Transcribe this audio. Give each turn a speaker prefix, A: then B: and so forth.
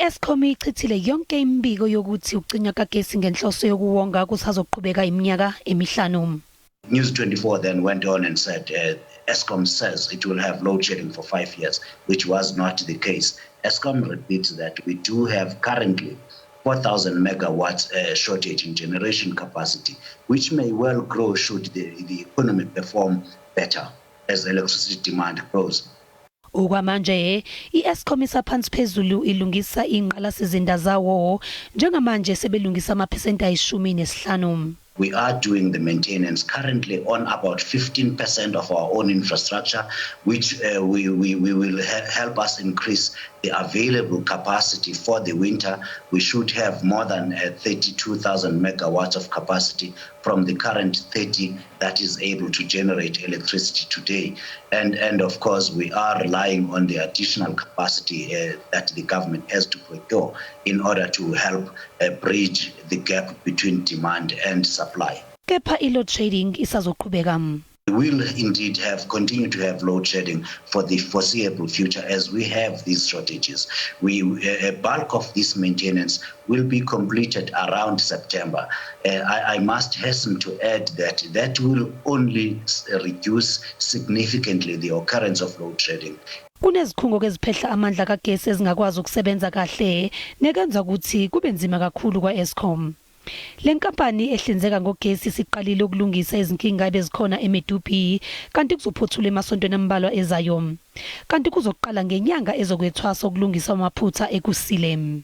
A: iEskom ichithile yonke imibiko yokuthi ukucinywa kagesi ngenhloso yokuwonga kusazoqhubeka iminyaka emihlanu.
B: News 24 then went on and said Eskom says it will have load shedding for 5 years, which was not the case. Eskom repeats that we do have currently 4,000 megawatts shortage in generation capacity, which may well grow should the economy perform better as electricity demand grows.
A: Okwamanje iEskom isaphansi phezulu ilungisa ingqalasizinda zawo njengamanje sebelungisa amaphesenti ayishumi.
B: We are doing the maintenance currently on about 15% of our own infrastructure, which we will help us increase the available capacity for the winter. We should have more than 32,000 megawatts of capacity from the current 30 that is able to generate electricity today. And of course, we are relying on the additional capacity that the government has to procure in order to help bridge the gap between demand and supply.
A: Kepha loadshedding isazoqhubeka.
B: We will indeed continue to have load shedding for the foreseeable future as we have these shortages. A bulk of this maintenance will be completed around September. I must hasten to add that will only reduce significantly the occurrence of load shedding.
A: Kunezikhungo eziphehla amandla kagesi ezingakwazi ukusebenza kahle nekenza ukuthi kube nzima kakhulu kwaEskom. Lenkampani ehlinzeka ngogesi siqalile ukulungisa izinkinga ebezikhona eMedupi kanti kuzophothula emasontweni ambalwa ezayo. Kanti kuzoqala ngenyanga ezokwethwasa ukulungisa amaphutha ekusile.